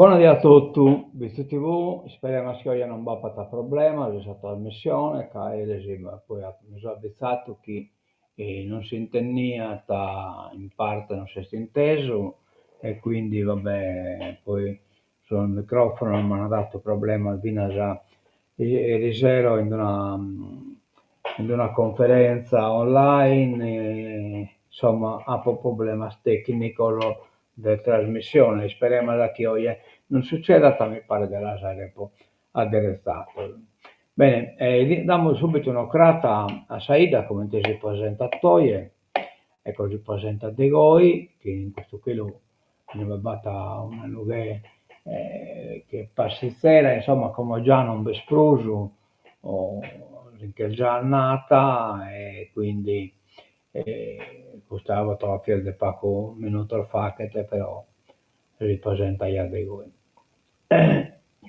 Bona die a totu, Bitzi TV, isperemus chi oje non b'apat problemas in sa trasmissione, ca eris poi mi so abbitzatu chi non s'intenniat, in parte non s'est intesu e quindi va bè, poi sos microfonos m'an datu problemas finas erisero in una in una conferenza online, insomma apo problemas tecnicos de trasmissione, isperemus chi oje non succedat, mi paret de las aer aderetzados. Bene, damus subitu un'ocrata a sa 'idda comente si presentat oje, ecco si presentat de goi, chi in custu chelu inue b'at una nughe che passizera, insomma como già non b'est prus, si nch'est già andata e quindi custa fotografia est de pagu minutos faghet però si presentaiat de goi.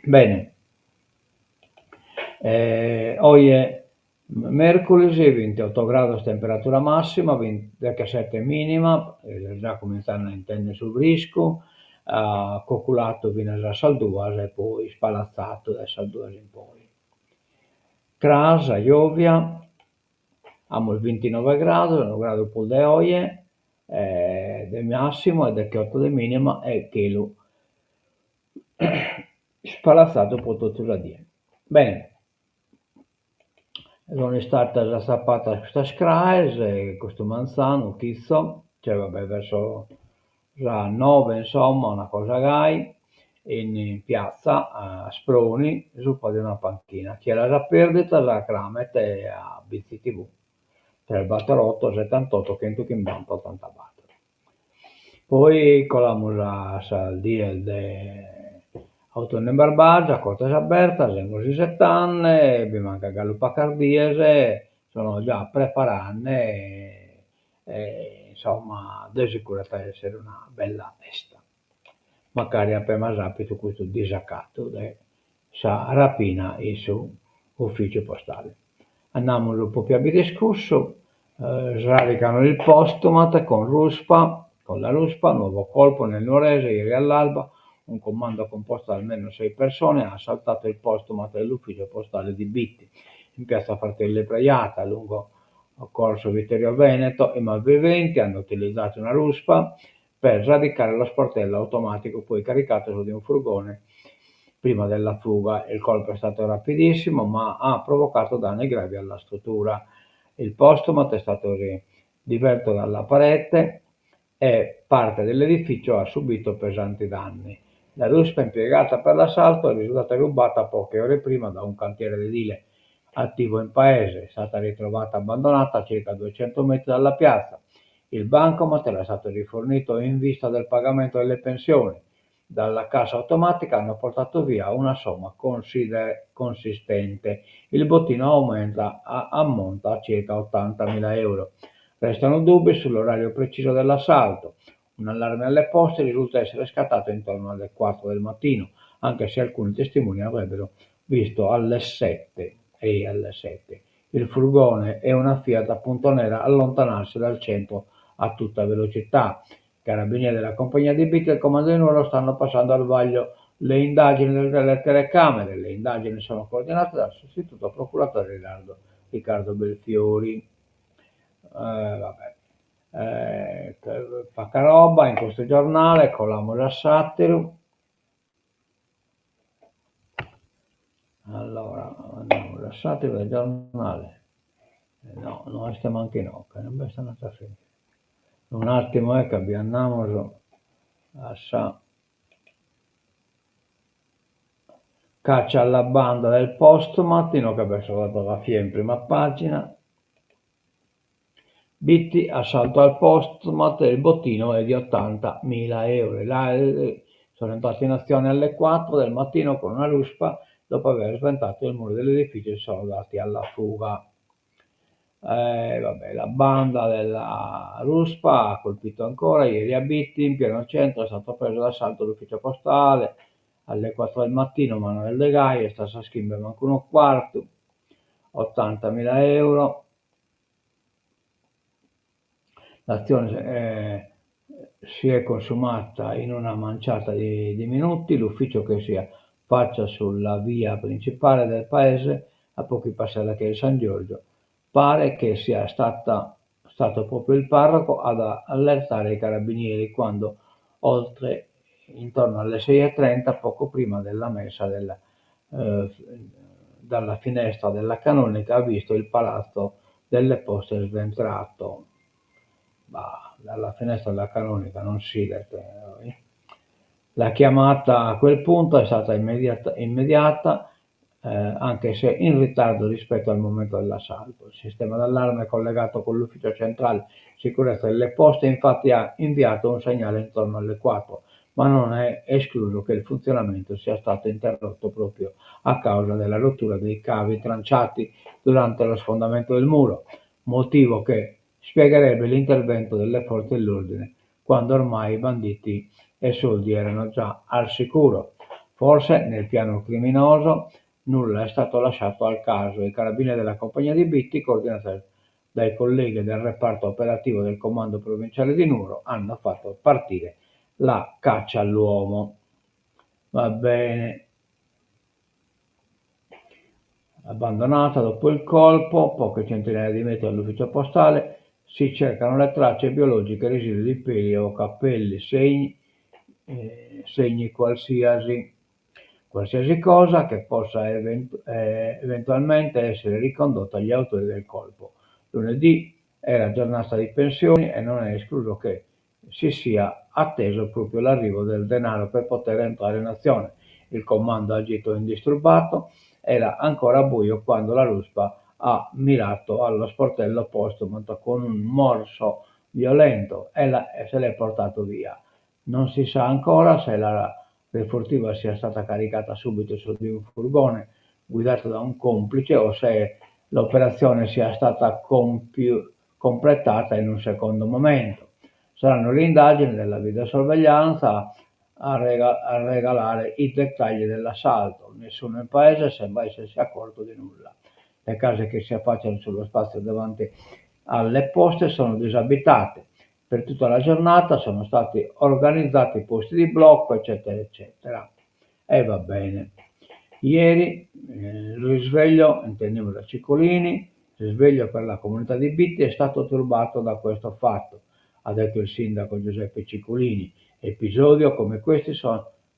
Bene, oje Mèrculis, bintioto grados temperatura massima, dechesete minima, est già cumintzende a intender su friscu, coculatu finas a sas duas e poi ispalatzatu dae sas duas in poi. Cras, giòvia, amus bintinove grados, unu gradu prus de oje, de massimu e dechioto de minima e chelu ispalatzadu pro totu sa die. Bene. Sunt istatas atzapatas custas craes custu manzanu chitzo, cioè va bè verso sas nove insomma, una cosa gai, in piazza Asproni, supra de una panchina, chie las at perdidas cramet a Bitzi TV, tres bator oto setantotto chentuchimbanta otantabator. Poi colamus a sas dies de Autunno in Barbagia, Cortes Abertas, semus isetande, bi mancat galu pacas dies, sono già preparande e insomma de sicuru at a essere una bella 'esta, mancari apemas apidu custu disacatu de sa rapina in su ufficiu postale. Andamus propriu a bider cussu, sradicano il postomat con ruspa, con la ruspa, nuovo colpo nel nuorese, ieri all'alba un commando composto da almeno sei persone ha assaltato il postomat dell'ufficio postale di Bitti, in piazza Fratelli Prejata, lungo corso Vittorio Veneto, i malviventi hanno utilizzato una ruspa per sradicare lo sportello automatico poi caricato su di un furgone prima della fuga. Il colpo è stato rapidissimo ma ha provocato danni gravi alla struttura. Il postomat è stato divelto dalla parete e parte dell'edificio ha subito pesanti danni. La ruspa impiegata per l'assalto è risultata rubata poche ore prima da un cantiere edile attivo in paese, è stata ritrovata abbandonata a circa 200 metri dalla piazza. Il bancomat era stato rifornito in vista del pagamento delle pensioni. Dalla cassa automatica hanno portato via una somma consistente. Il bottino aumenta, ammonta a circa 80.000 euro. Restano dubbi sull'orario preciso dell'assalto. Un allarme alle poste risulta essere scattato intorno alle 4 del mattino, anche se alcuni testimoni avrebbero visto alle 7 e alle 7 il furgone e una Fiat Punto Nera allontanarsi dal centro a tutta velocità. I carabinieri della compagnia di Bitti e il comando di Nuoro stanno passando al vaglio le indagini delle telecamere. Le indagini sono coordinate dal sostituto procuratore Riccardo, Riccardo Belfiori. Eh, vabbè. Eh, paca roba in custu giornale, colamus a s'atteru. Allora, andamus a s'atteru de giornale. No, no est mancu inoghe, non b'est andata a finire. Un'attimo eh, ca bi andamus a sa caccia alla banda del postomat, inoghe b'est sa fotografia in prima pagina. Bitti, assalto al postomat, il bottino è di 80.000 euro. Là, sono entrati in azione alle 4 del mattino con una ruspa, dopo aver sventato il muro dell'edificio si sono dati alla fuga. Eh, vabbè, la banda della ruspa ha colpito ancora ieri a Bitti, in pieno centro, è stato preso d'assalto l'ufficio postale alle 4 del mattino, Manuel De Gai, est a sas chimbe mancu unu quartu, 80.000 euro. L'azione eh, Si è consumata in una manciata di minuti. L'ufficio che si affaccia sulla via principale del paese, a pochi passi dalla chiesa di San Giorgio, pare che sia stato proprio il parroco ad allertare i carabinieri quando oltre intorno alle 6:30, poco prima della messa dalla finestra della canonica ha visto il palazzo delle poste sventrato. Bah, dalla finestra della canonica non s'idet. La chiamata a quel punto è stata immediata, anche se in ritardo rispetto al momento dell'assalto. Il sistema d'allarme collegato con l'ufficio centrale sicurezza delle poste infatti ha inviato un segnale intorno alle 4, ma non è escluso che il funzionamento sia stato interrotto proprio a causa della rottura dei cavi tranciati durante lo sfondamento del muro, motivo che spiegherebbe l'intervento delle forze dell'ordine quando ormai i banditi e soldi erano già al sicuro. Forse nel piano criminoso nulla è stato lasciato al caso. I carabinieri della compagnia di Bitti, coordinati dai colleghi del reparto operativo del comando provinciale di Nuoro, hanno fatto partire la caccia all'uomo. Va bene. Abbandonata dopo il colpo, poche centinaia di metri dall'ufficio postale, si cercano le tracce biologiche, residui di peli o capelli, segni qualsiasi. Qualsiasi cosa che possa eventualmente essere ricondotta agli autori del colpo. Lunedì era giornata di pensioni e non è escluso che si sia atteso proprio l'arrivo del denaro per poter entrare in azione. Il comando ha agito indisturbato, era ancora buio quando la ruspa ha mirato allo sportello postumato con un morso violento e se l'è portato via. Non si sa ancora se la refurtiva sia stata caricata subito su di un furgone guidato da un complice o se l'operazione sia stata completata in un secondo momento. Saranno le indagini della videosorveglianza a regalare i dettagli dell'assalto. Nessuno in paese sembra essersi accorto di nulla. Le case che si affacciano sullo spazio davanti alle poste sono disabitate. Per tutta la giornata sono stati organizzati posti di blocco, eccetera, eccetera. E va bene. Ieri il risveglio, intendiamo da Ciccolini, il risveglio per la comunità di Bitti è stato turbato da questo fatto, ha detto il sindaco Giuseppe Ciccolini. Episodio come questi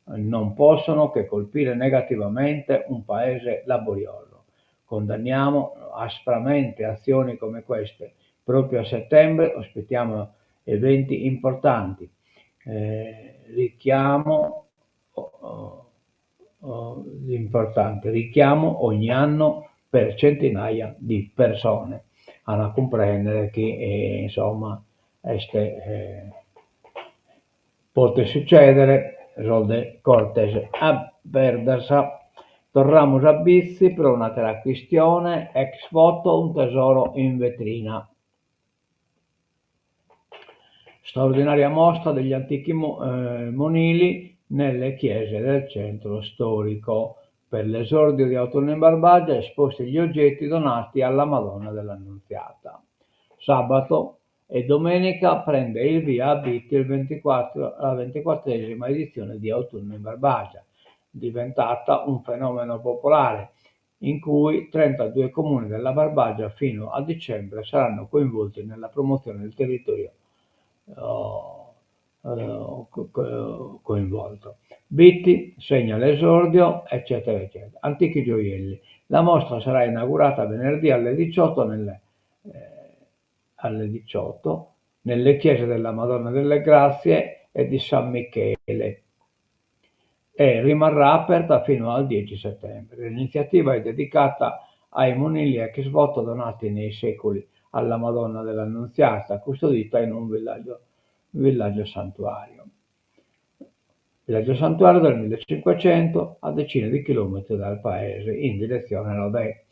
non possono che colpire negativamente un paese laborioso. Condanniamo aspramente azioni come queste. Proprio a settembre ospitiamo eventi importanti. Richiamo, oh, oh, importante, richiamo ogni anno per centinaia di persone. A comprendere che insomma, este potet succedere, sos de Cortes Abertas. Torramus a Bitzi pro un'àtera chistione, ex voto, un tesoro in vetrina. Straordinaria mostra degli antichi monili nelle chiese del centro storico. Per l'esordio di Autunno in Barbagia esposti gli oggetti donati alla Madonna dell'Annunziata. Sabato e domenica prende il via a Bitti la 24esima edizione di Autunno in Barbagia, diventata un fenomeno popolare in cui 32 comuni della Barbagia fino a dicembre saranno coinvolti nella promozione del territorio coinvolto. Bitti segna l'esordio, eccetera, eccetera. Antichi gioielli. La mostra sarà inaugurata venerdì alle 18 nelle chiese della Madonna delle Grazie e di San Michele e rimarrà aperta fino al 10 settembre. L'iniziativa è dedicata ai monili ex voto donati nei secoli alla Madonna dell'Annunziata, custodita in un villaggio santuario. Villaggio santuario del 1500 a decine di chilometri dal paese in direzione Lodè.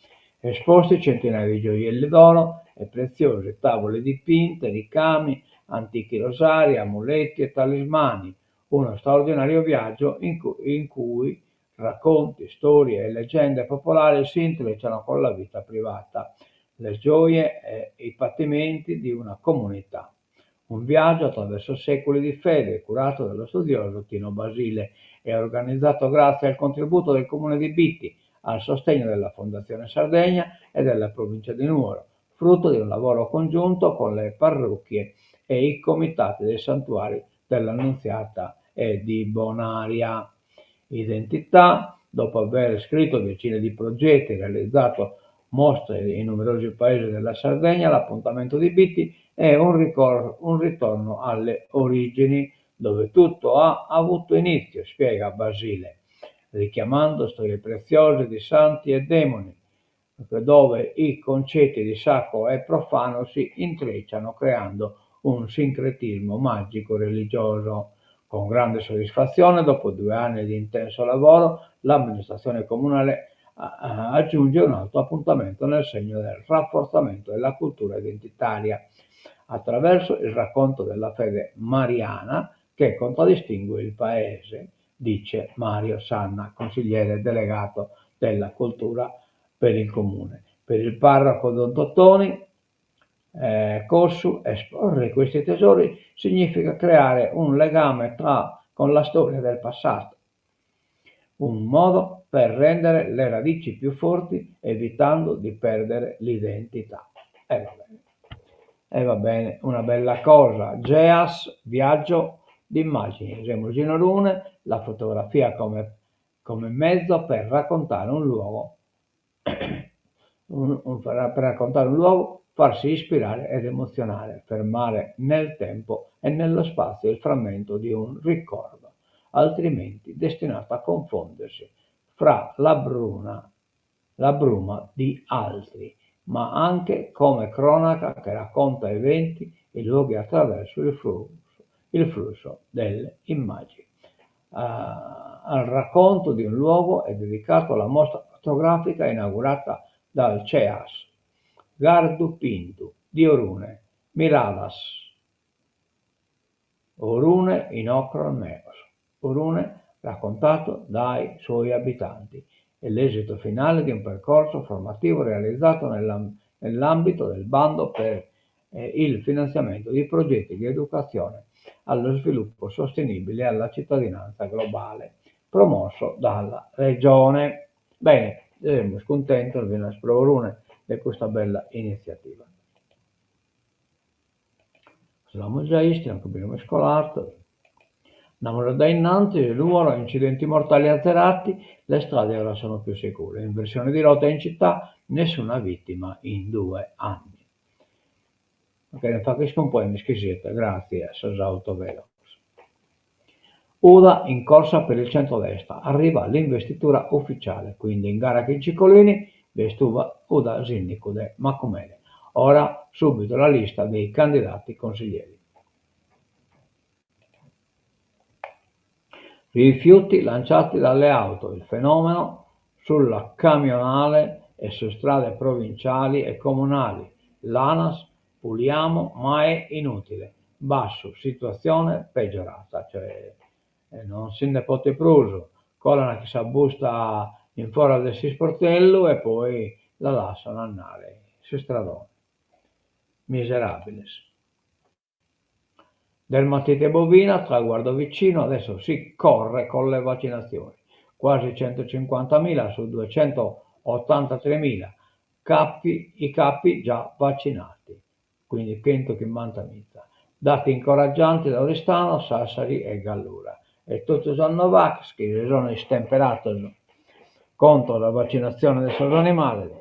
Esposti centinaia di gioielli d'oro e preziose tavole dipinte, ricami, antichi rosari, amuleti e talismani. Uno straordinario viaggio in cui racconti, storie e leggende popolari si intrecciano con la vita privata, le gioie e i patimenti di una comunità. Un viaggio attraverso secoli di fede, curato dallo studioso Tino Basile e organizzato grazie al contributo del Comune di Bitti, al sostegno della Fondazione Sardegna e della Provincia di Nuoro, frutto di un lavoro congiunto con le parrocchie e i comitati dei santuari dell'Annunziata e di Bonaria. Identità, dopo aver scritto decine di progetti e realizzato mostre in numerosi paesi della Sardegna, l'appuntamento di Bitti è un un ritorno alle origini, dove tutto ha avuto inizio, spiega Basile, richiamando storie preziose di santi e demoni, dove i concetti di sacro e profano si intrecciano creando un sincretismo magico religioso. Con grande soddisfazione, dopo 2 anni di intenso lavoro, l'amministrazione comunale aggiunge un altro appuntamento nel segno del rafforzamento della cultura identitaria attraverso il racconto della fede mariana che contraddistingue il paese, dice Mario Sanna, consigliere delegato della cultura per il comune. Per il parroco Don Totoni, Cossu, esporre questi tesori significa creare un legame con la storia del passato, un modo per rendere le radici più forti evitando di perdere l'identità. E va bene. E va bene, una bella cosa. Geas, viaggio di immagini. Semus in Orune, la fotografia come mezzo per raccontare un luogo, per raccontare un luogo, farsi ispirare ed emozionare, fermare nel tempo e nello spazio il frammento di un ricordo, altrimenti destinato a confondersi fra la bruna, la bruma di altri, ma anche come cronaca che racconta eventi e luoghi attraverso il flusso delle immagini. Al racconto di un luogo è dedicato la mostra fotografica inaugurata dal CEAS Gardu Pintu di Orune, Miradas, Orune in ocros meos, Orune raccontato dai suoi abitanti. È l'esito finale di un percorso formativo realizzato nell'ambito del bando per il finanziamento di progetti di educazione allo sviluppo sostenibile e alla cittadinanza globale, promosso dalla Regione. Bene, semus cuntentos finas pro Orune de custa bella iniziativa. L'amus già istu, anche bi semus colados. Andamus dae innantis, Nuoro, incidenti mortali azzerati, le strade ora sono più sicure. Inversione di rotta in città, nessuna vittima in 2 anni. Cheren fagher iscumpoende chi siat gràtzias a sos autovelox. Uda in corsa per il centrodestra, arriva l'investitura ufficiale, quindi in gara chin Cicolini, b'est Uda sindicu de Macumere. Ora subito la lista dei candidati consiglieri. Rifiuti lanciati dalle auto, il fenomeno sulla camionale e su strade provinciali e comunali. L'ANAS puliamo ma è inutile. Basso, situazione peggiorata, cioè non si nde potet prus. Colan chin sa busta in fora de s'isportellu e poi la lassan andare in s'istradone. Miserabiles. Dermatite bovina, traguardo vicino, adesso si corre con le vaccinazioni. Quasi 150.000 su 283.000 capi, i capi già vaccinati, quindi 150.000. Dati incoraggianti da Oristano, Sassari e Gallura. E totu sos No Vax chi si sono istemperados contro sa vaccinazione de sos animales,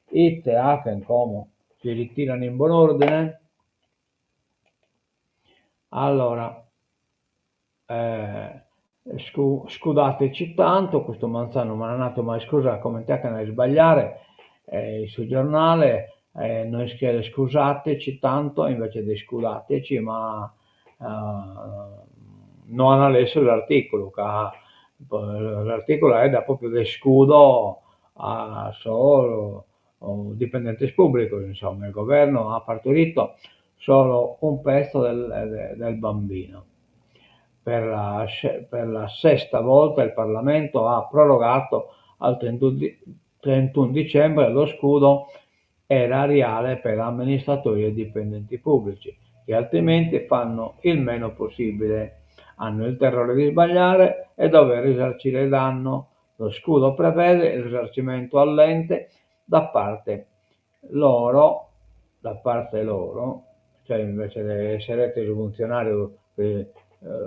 ite 'achen como? Si ritiran in bon'ordine? Allora, scudateci tanto, custu manzanu m'an nadu ma iscusa comente 'achen a isbagliare in su giornale no iscriere scusateci tanto invece de scudateci ma no an lessu s'articulu ca s'articulu 'aeddat propriu de scudo a sos dipendentes pubblicos, insomma, il governo ha partorito solo un pezzo del bambino. Per la sesta volta il Parlamento ha prorogato al 31 dicembre lo scudo erariale per amministratori e dipendenti pubblici. che altrimenti fanno il meno possibile. Hanno il terrore di sbagliare e dover risarcire il danno. Lo scudo prevede il risarcimento all'ente da parte loro, da parte loro, cioè invece de esseret su funtzionàriu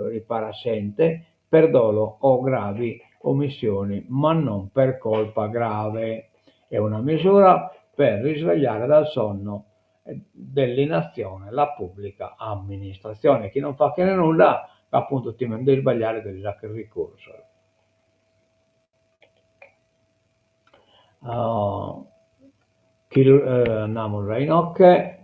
riparat s'ente, per dolo o gravi omissioni, ma non per colpa grave. Est una misura per risvegliare dal sonno dell'inazione la pùblica amministratzione, chi non faghet nudda apuntu timen de isbagliare e de lis fagher ricursos. Andamus a inoghe,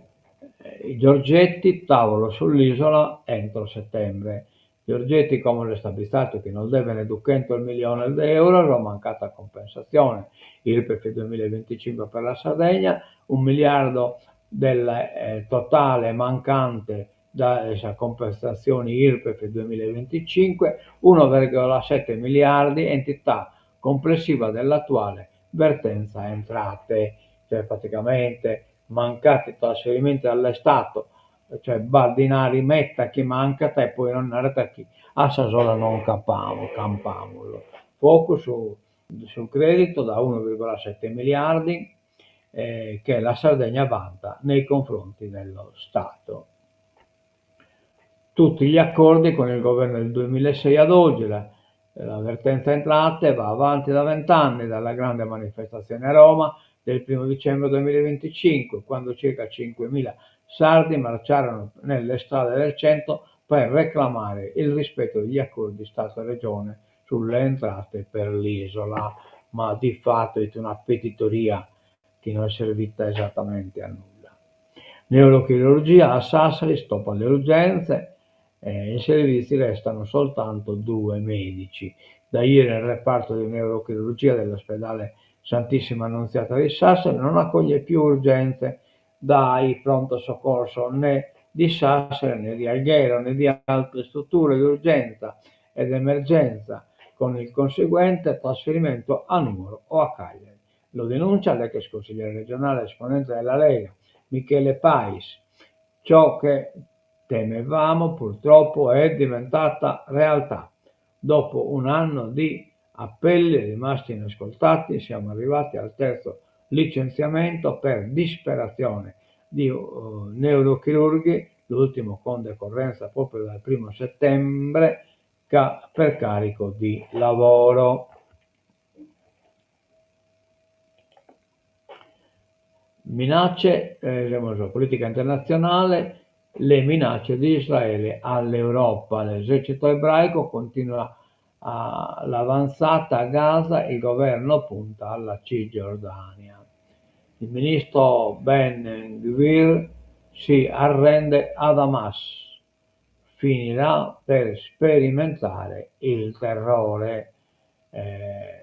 Giorgetti, tavolo sull'isola entro settembre. Giorgetti como s'est abizadu chi nos devent dughentos milliones de euros, mancata cumpensatzione Irpef duemilaventicinque per la Sardegna, un miliardo del totale mancante dae sa cumpensatzione Irpef duemilaventicinque, uno virgola sette miliardi entità complessiva dell'attuale vertenza entrate, cioè praticamente mancati trasferimenti all'Istato, cioè b'at dinari meda chi mancat e poi nos narant chi a sa sola non campamus. Focus sul credito da uno virgola sette miliardi che la Sardegna vanta nei confronti dello Stato. Tutti gli accordi con il governo del 2006 ad oggi, la, la vertenza entrate va avanti da vent'anni, dalla grande manifestazione a Roma del primo dicembre 2025, quando circa 5.000 sardi marciarono nelle strade del centro per reclamare il rispetto degli accordi Stato-Regione sulle entrate per l'isola, ma di fatto è una petitoria chi no est servita esattamente a nulla. Neurochirurgia a Sassari, stop alle urgenze, in servizi restano soltanto due medici. Da ieri il reparto di neurochirurgia dell'ospedale Santissima Annunziata di Sassari non accoglie più urgenze dai pronto soccorso né di Sassari né di Alghero né di altre strutture di urgenza ed emergenza, con il conseguente trasferimento a Nuoro o a Cagliari. Lo denuncia l'ex consigliere regionale esponente della Lega, Michele Pais. Ciò che temevamo purtroppo è diventata realtà. Dopo un anno di appelli rimasti inascoltati, siamo arrivati al terzo licenziamento per disperazione di neurochirurghi, l'ultimo con decorrenza proprio dal primo settembre per carico di lavoro. Minacce, eh, politica internazionale, le minacce di Israele all'Europa. L'esercito ebraico continua l'avanzata a Gaza, il governo punta alla Cisgiordania. Il ministro Ben Gvir si arrende ad Hamas, finirà per sperimentare il terrore. Eh,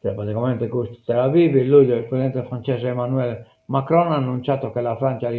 cioè praticamente questo Tel Aviv, in luglio il presidente francese Emmanuel Macron ha annunciato che la Francia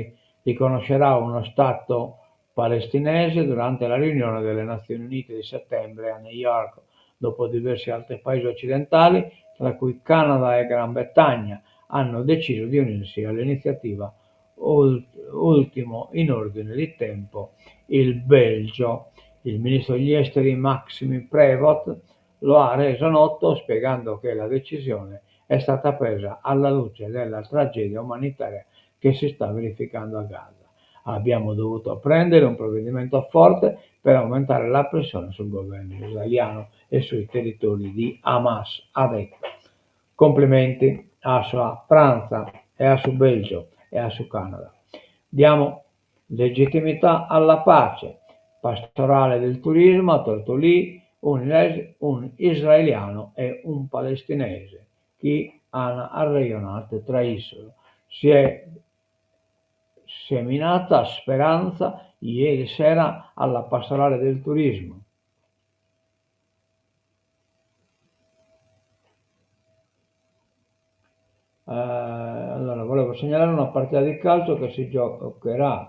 riconoscerà uno Stato palestinese durante la riunione delle Nazioni Unite di settembre a New York, dopo diversi altri paesi occidentali, tra cui Canada e Gran Bretagna, hanno deciso di unirsi all'iniziativa, ultimo in ordine di tempo il Belgio. Il ministro degli esteri Maxime Prevot lo ha reso noto spiegando che la decisione è stata presa alla luce della tragedia umanitaria che si sta verificando a Gaza. Abbiamo dovuto prendere un provvedimento forte per aumentare la pressione sul governo israeliano e sui territori di Hamas, ha detto. Complimenti a sua Frantza e a su Belgio e a su Canada. Diamo legittimità alla pace. Pastorale del turismo a Tortolì, un israeliano e un palestinese chi an arrejonadu tra issos. Si est seminata speranza ieri sera alla pastorale del turismo. Eh, allora, volevo segnalare una partita di calcio che si giocherà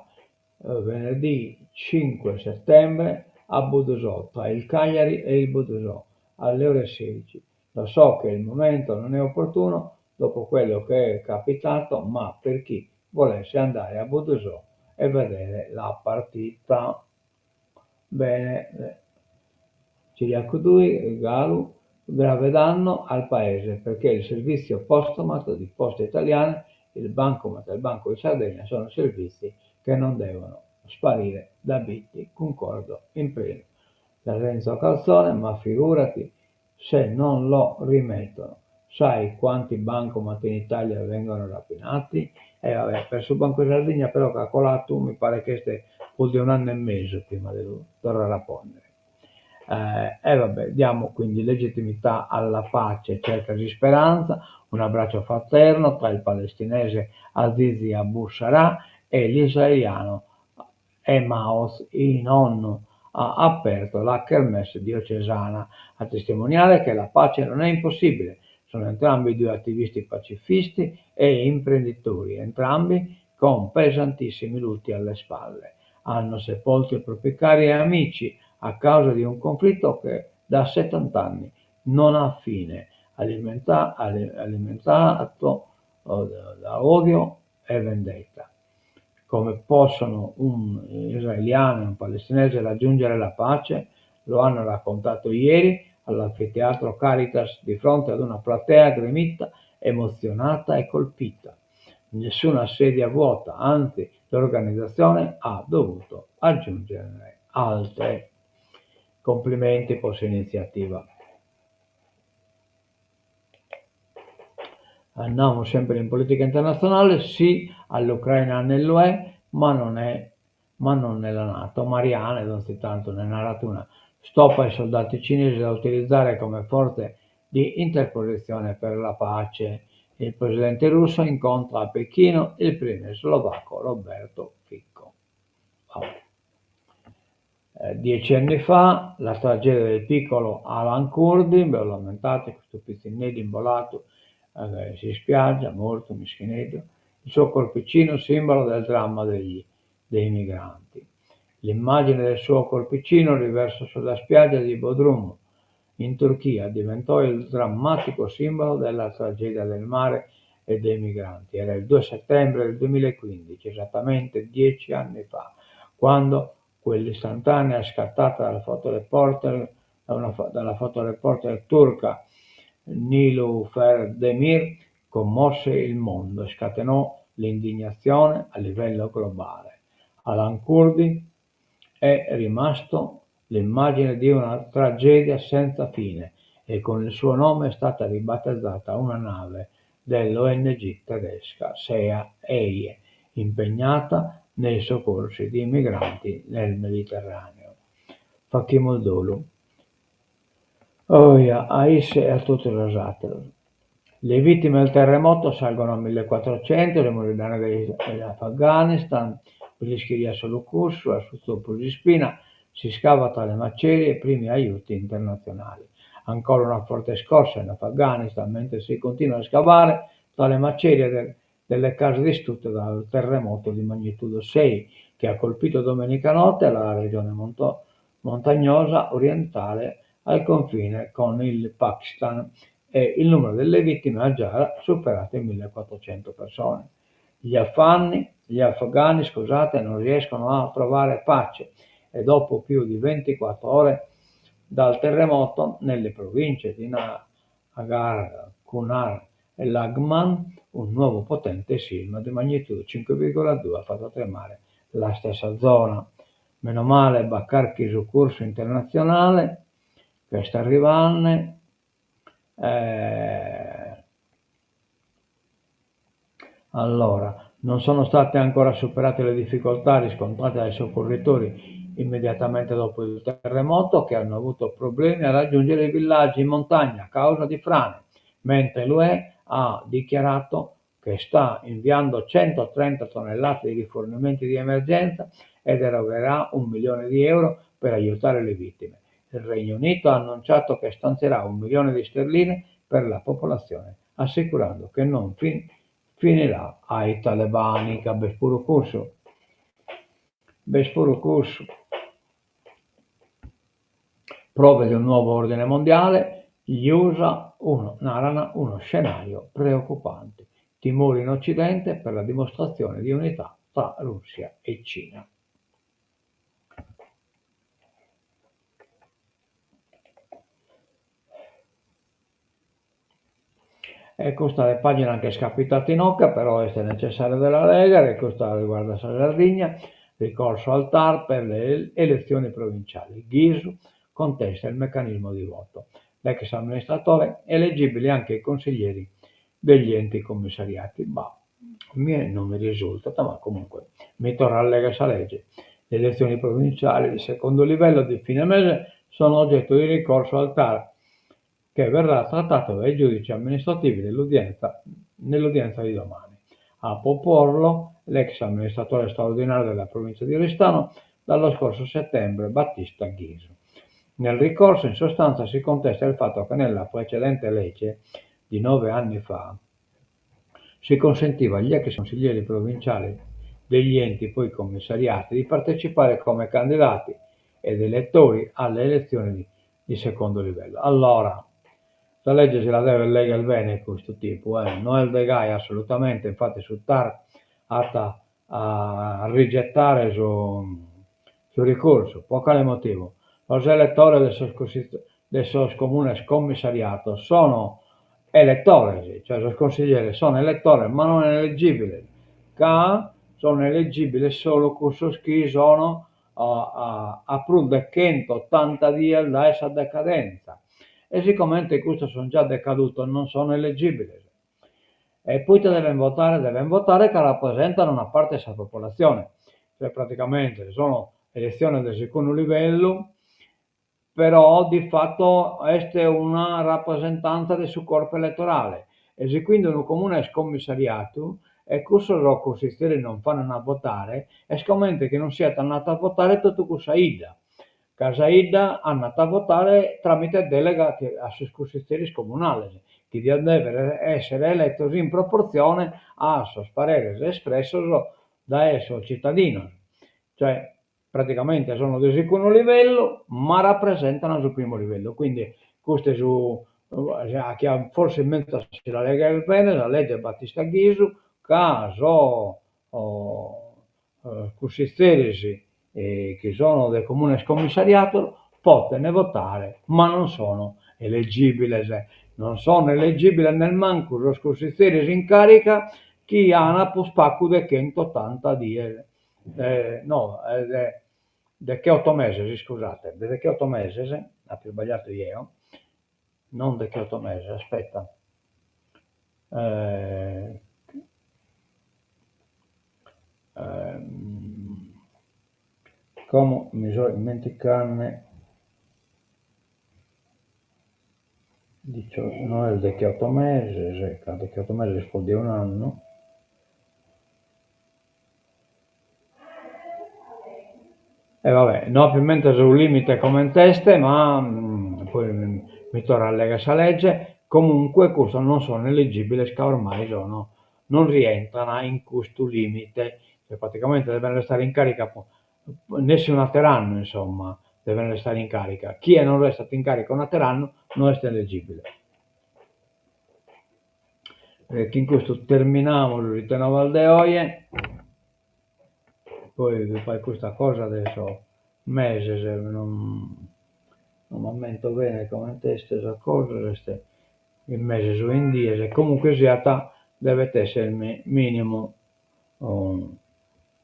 eh, venerdì 5 settembre a Budusò, tra il Cagliari e il Budusò, alle ore 16. Lo so che il momento non è opportuno dopo quello che è capitato, ma per chi volesse andare a Buddusò e vedere la partita. Bene, Ciriacu Tui, galu, grave danno al paese perché il servizio postomat di Poste Italiane, il bancomat e il Banco di Sardegna sono servizi che non devono sparire da Bitti, cuncordo in prenu. Renzo Calzone, ma figurati se non lo rimettono, sai quanti bancomat in Italia vengono rapinati? E vabbè, per su Bancu 'e Sardigna però ch'at colatu mi paret chi est prus de un'annu e mesu prima de lu torrare a ponnere. E vabbè, diamo quindi legittimità alla pace, cerca s'isperanza, un abbraccio fraterno tra il palestinese Azizi Abu Sarah e l'israeliano e Maoz Inon ha aperto la kermesse diocesana, a testimoniare che la pace non è impossibile. Sono entrambi due attivisti pacifisti e imprenditori, entrambi con pesantissimi lutti alle spalle. Hanno sepolto i propri cari e amici a causa di un conflitto che da 70 anni non ha fine, alimentato da odio e vendetta. Come possono un israeliano e un palestinese raggiungere la pace? Lo hanno raccontato ieri all'anfiteatro Caritas di fronte ad una platea gremita, emozionata e colpita. Nessuna sedia vuota, anzi l'organizzazione ha dovuto aggiungerne altre. Complimenti per questa iniziativa. Andiamo sempre in politica internazionale, sì all'Ucraina nell'UE, ma non è, ma non nella Nato. Mariane, donzi tantu, nde narat una. Stop ai soldati cinesi da utilizzare come forze di interposizione per la pace. Il presidente russo incontra a Pechino il premier slovacco Roberto Fico. 10 anni fa la tragedia del piccolo Alan Kurdi, ve lo ammentate, custu pitzinneddu imboladu in s'ispiaggia, mortu, mischineddu, il suo corpicino simbolo del dramma degli dei migranti. L'immagine del suo corpicino riverso sulla spiaggia di Bodrum, in Turchia, diventò il drammatico simbolo della tragedia del mare e dei migranti. Era il 2 settembre del 2015, esattamente 10 anni fa, quando quell'istantanea scattata dal fotoreporter, da una, dalla fotoreporter turca Nilüfer Demir commosse il mondo e scatenò l'indignazione a livello globale. Alan Kurdi è rimasto l'immagine di una tragedia senza fine e con il suo nome è stata ribattezzata una nave dell'ONG tedesca Sea Eye, impegnata nei soccorsi di migranti nel Mediterraneo. Faghimus dolu. Oja, a isse e a totu sos àteros. Le vittime del terremoto salgono a millequattrocento, semus faeddende de Afghanistan, bi l'ischiriat solu cussu, a su tzopu s'ispina, si scava tra le macerie, primi aiuti internazionali. Ancora una forte scossa in Afghanistan, mentre si continua a scavare tra le macerie de delle case distrutte dal terremoto di magnitudo 6 che ha colpito domenica notte la regione monto montagnosa orientale al confine con il Pakistan e il numero delle vittime ha già superato i 1400 persone. Gli affanni, gli afghani scusate, non riescono a trovare pace e dopo più di 24 ore dal terremoto nelle province di Nagar, Kunar e Laghman, un nuovo potente sisma di magnitudo 5,2 ha fatto tremare la stessa zona. Meno male b'at carchi sucursu internatzionale chi est arrivende. Eh... Allora, non sono state ancora superate le difficoltà riscontrate dai soccorritori immediatamente dopo il terremoto che hanno avuto problemi a raggiungere i villaggi in montagna a causa di frane, mentre l'UE ha dichiarato che sta inviando 130 tonnellate di rifornimenti di emergenza ed erogherà 1 milione di euro per aiutare le vittime. Il Regno Unito ha annunciato che stanzierà 1 milione di sterline per la popolazione, assicurando che non fin finirà ai talebani, ca b'est puru cussu. B'est puru cussu. Prove di un nuovo ordine mondiale, gli USA uno, naran uno scenario preoccupante. Timori in Occidente per la dimostrazione di unità tra Russia e Cina. E custa de pagina nch'est capitata inoghe, però est necessaria de la lèghere, custa riguardat sa Sardigna, ricorso al TAR per le elezioni provinciali, Ghisu contesta il meccanismo di voto. L'ex amministratore, eleggibili anche i consiglieri degli enti commissariati. Bah, a mie non mi risultat, ma comunque mi torro a lèghere sa lege. Le elezioni provinciali di secondo livello di fine mese sono oggetto di ricorso al TAR, che verrà trattato dai giudici amministrativi dell'udienza nell'udienza di domani. A proporlo l'ex amministratore straordinario della provincia di Oristano dallo scorso settembre Battista Ghisu. Nel ricorso in sostanza si contesta il fatto che nella precedente legge di 9 anni fa si consentiva agli ex consiglieri provinciali degli enti poi commissariati di partecipare come candidati ed elettori alle elezioni di, di secondo livello. Allora, sa lege si la devet legher bene custu tipu, eh, no est de gai assolutamente, infatti su TAR at a rigettare su su ricursu. Pro cale motivu? Sos eletores de sos de sos comunes commissariados sono eletores, cioè sos consiglieres sono eletores ma non elegìbiles, ca sono elegìbiles solu cussos chi sono a prus de chentotanta dies dae sa decadenza e sicomente custos son già decadutos non sono elegìbiles. E poite devent votare? Devent votare ca rapresentan una parte de sa popolatzione, cioè praticamente sono eletziones de segundu livellu, però di fatto est una rapresentanza de su corpu elettorale e si quindi unu comune est commissariadu e cussos cussitzeris non fanen a votare, est comente chi non siat andadu a votare totu cussa 'idda, ca sa 'idda andat a votare tramite delega a sos cussitzeris comunales, chi diant dèvere èssere eletos in proportzione a sos pareres espressos dae sos citadinos, cioè praticamente sono de segundu livellu ma rapresentan su primu livellu, quindi custu est su chi forsis menzus si la legher bene sa lege Battista Ghisu ca sos cussitzeris chi sono de comunes commissariados poten votare ma non sono elegìbiles, non sono elegìbiles nemmancu sos cussitzeris in carica chi an prus pagu de chentotanta dies no de decheoto meses iscusate de decheoto meses apo isbagliadu jeo non decheoto meses aspetta como mi so ismentigande no est decheoto meses ca decheoto meses fut de un'annu E va bè, no apo in mente su limite comente est, ma poi mi torro a legher sa lege, comunque custos non sono elegìbiles ca ormai sono, non rientrano in custu limite, cioè praticamente deven restare in carica nessi un'ater'annu insomma, deven restare in carica, chie non restat in carica un'ater'annu no est elegìbile. E chin custu terminamus Ite Novas de oje, poi bi paret custa cosa de sos meses non non m'ammento bene comente est sa cosa, est in meses o in dies, comunque siat devet esser minimu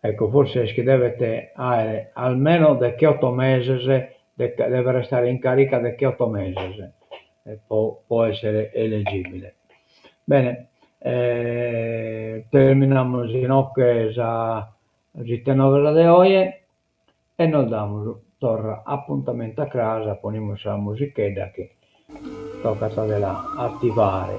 Ecco, forsis est chi devet àere almeno decheoto meses, devet restare in carica decheoto meses po po èssere elegìbile. Bene, terminamus inoghe sa Ite Novas de oje e nos damus torra apuntamentu a cras, ponimus sa musichedda chi tocat de la ativare.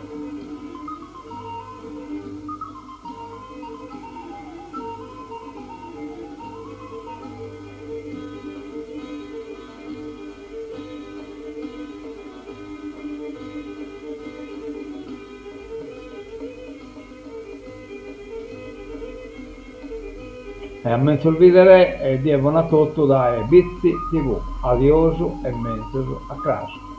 E a menzus bìdere e die bona a totu dae Bitzi TV. Adiosu e menzus a cras.